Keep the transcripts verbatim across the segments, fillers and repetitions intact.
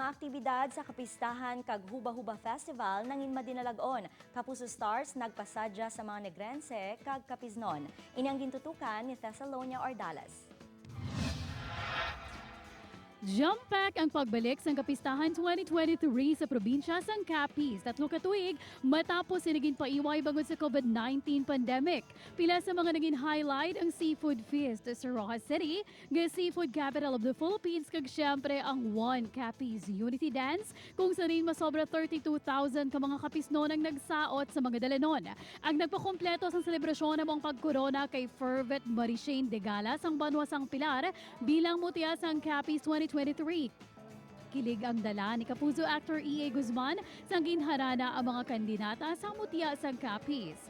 Aktibidad sa kapistahan kag Huba Huba Festival nangin madinalag-on. Kapuso Stars nagpasadya sa mga Negrense kag Capiznon. Ini ang gintutukan ni Thessalonia Ordales. Jam-pack ang pagbalik sang kapistahan twenty twenty-three sa probinsya sang Capiz, tatlo ka tuig matapos sini ginpaiway bangod sa COVID nineteen pandemic. Pila sa mga naging highlight ang Seafood Feast sa Roxas City, nga Seafood Capital of the Philippines, kag siyempre ang One Capiz Unity Dance, kung sa diin masobra thirty-two thousand ka mga Capiznon ang nagsaot sa mga dalanon. Ang nagpakompleto sang selebrasyon amo ang pagkorona kay Fervet Marishane Degala sang banwa sang Pilar bilang mutya sang Capiz twenty twenty-three. Kilig ang dala ni Kapuso actor E A Guzman sang ginharana ang mga kandidata sang mutya sang Capiz.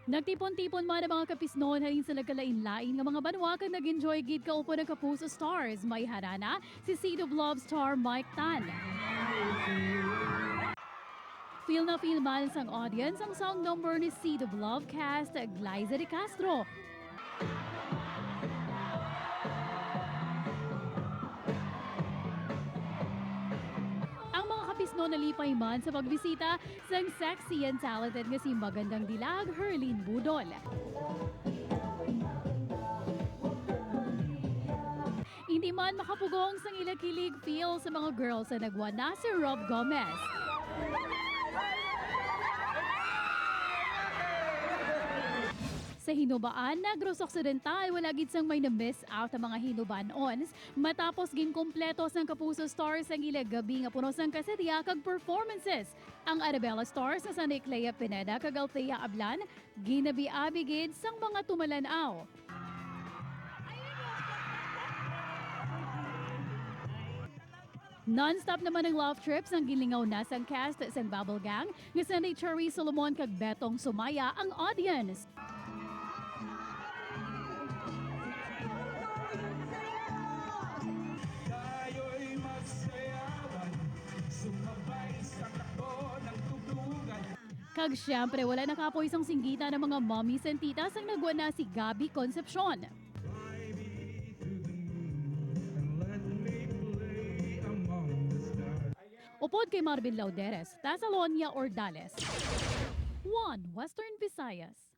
Nagtipon-tipon man ang mga Capiznon halin sa nagkalain-lain nga mga banwa kag nag-enjoy gid kaupod ang Kapuso Stars. May harana si Seed of Love star Mike Tan. Feel na feel man sang audience ang song number ni Seed of Love cast Glyza De Castro. Ang mga Capiznon nalipay man sa pagbisita sang sexy and talented nga si Magandang Dilag Herlene Budol. Hindi man makapugong sang ila kilig feel sa mga girls sa nagwana si Rob Gomez. Sa Hinubaan, Negros Occidental, wala gid sang may na-miss out ang mga Hinubanons matapos ginkumpleto sang Kapuso Stars ang ila gabi nga puno sang kasadya kag performances. Ang Arabella Stars nga sanday Clea Pineda kag Althea Ablan ginabiabi gid sang mga tumalan-aw. Non-stop naman ang laugh trip sang ginlingaw na sang cast sang Bubble Gang nga sanday Cherry Solomon kag Betong Sumaya ang audience. Tayo'y magsayawan, sumabay sa takbo ng tugtugan. Kag siyempre, wala nakapoy sang singgitan ang mga mommies and titas ang nagwana si Gabby Concepcion. Fly me to the moon and let me play among the stars. Upod kay Marvin Lauderes, Thessalonia Ordales, One Western Visayas.